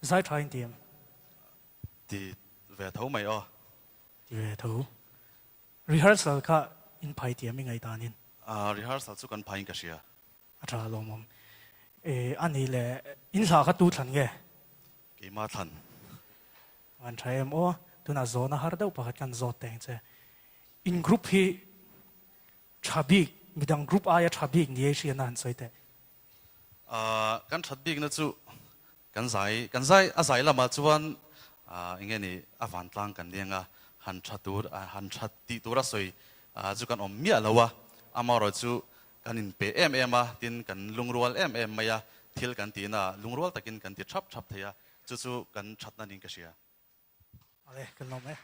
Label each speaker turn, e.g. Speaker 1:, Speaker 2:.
Speaker 1: Zai tha in ti em?
Speaker 2: Ti ve tho mai aw.
Speaker 1: Ti ve tho. Rehearsal kha in phai ti em i ngaihdan in?
Speaker 2: Rehearsal chu kan phai in ka hria.
Speaker 1: A tha alawmawm. E, a ni le, in hla kha tu thlan nge?
Speaker 2: Keimah thlan.
Speaker 1: An tha em aw, tunah zawhna har deuh pakhat kan zawt teng che. In group hi tha bik, midang group aia tha bik ni ei hriatna han sawi teh.
Speaker 2: Kan that bikna chu kan zai, kan zai, a zai lamah chuan eng nge ni a vantlang kan leng a, han tha tur, han tha tih tura sawi chu kan awm miah lo a, amaherawh chu kan inpe em em a, tin kan lungrual em em mai a, thil kan tihna ah lungrual takin kan ti thap thap thei a, chu chu kan thatna niin ka hria.
Speaker 1: Awle, kan lawm e.